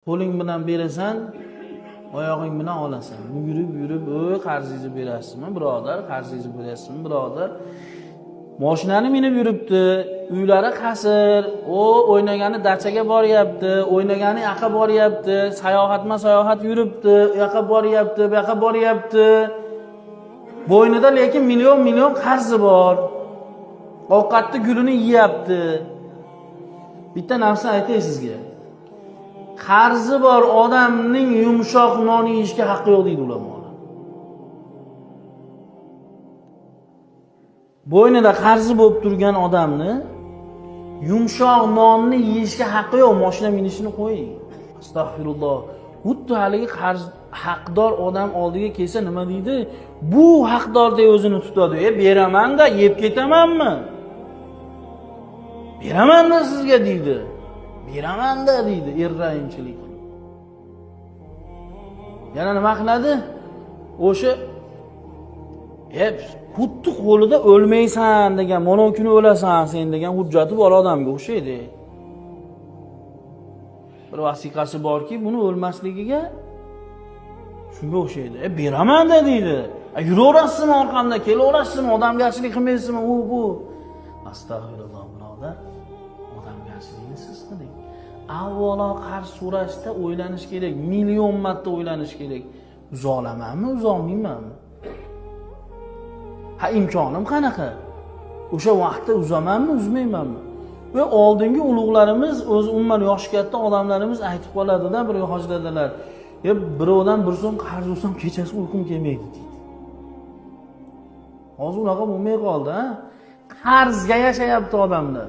Qo'ling bilan berasan, oyog'ing bilan olasan. Yurib yurib, "Ey, qarzingizni berasizmi, birodar? Qarzingizni berasizmi, birodar?" Mashinani minib yuribdi, uylari qasr, o o'ynagani dachaga boryapti, o'ynagani yoqqa boryapti, sayohatma sayohat yuribdi, u yoqqa boryapti, bu yoqqa boryapti. Bo'ynida lekin million million qarzi bor. Ovqatni gulini yeyapti. Bitta narsa aytay sizga. Qarzi bor odamning yumshoq non yeyishga haqqi yo'q deydi ulamolar. Bo'ynida qarzi bo'lib turgan odamni yumshoq nonni yeyishga haqqi yo'q, mashina minishini qo'ying. Astag'firulloh. Xuddi haligi qarz haqdor odam oldiga kelsa nima deydi? Bu haqdordek o'zini tutadi. Beraman-da, yeb ketamanmi? Beraman-da sizga deydi. Beraman-da deydi, errayimchilik. Yana nima qiladi? O'sha xuddi qo'lida o'lmaysan degan, mana kuni o'lasan sen degan hujjati bor odamga o'xshaydi. Bir vasiqasi borki, buni o'lmasligiga shunga o'xshaydi. Beraman-da deydi. Yuraverasizmi orqamda, kelaverasizmi, odamgarchilik qilmaysizmi, u bu. Astag'firulloh, birodar. Odamgarchilikni siz qiling. Avvalo qarz so'rashda o'ylanish kerak, million marta o'ylanish kerak. Uzolamanmi, uzolmaymanmi? Ha, imkonim qanaqa? O'sha vaqtda uzamanmi, uzmaymanmi? Va oldingi ulug'larimiz, o'zi umuman yoshi katta odamlarimiz aytib qoladida bir hojladalar. Birovdan bir so'm qarz olsam kechasi uyqum kelmaydi deydi. Hozir unaqa bo'lmay qoldi, ha? Qarzga yashayapti odamlar.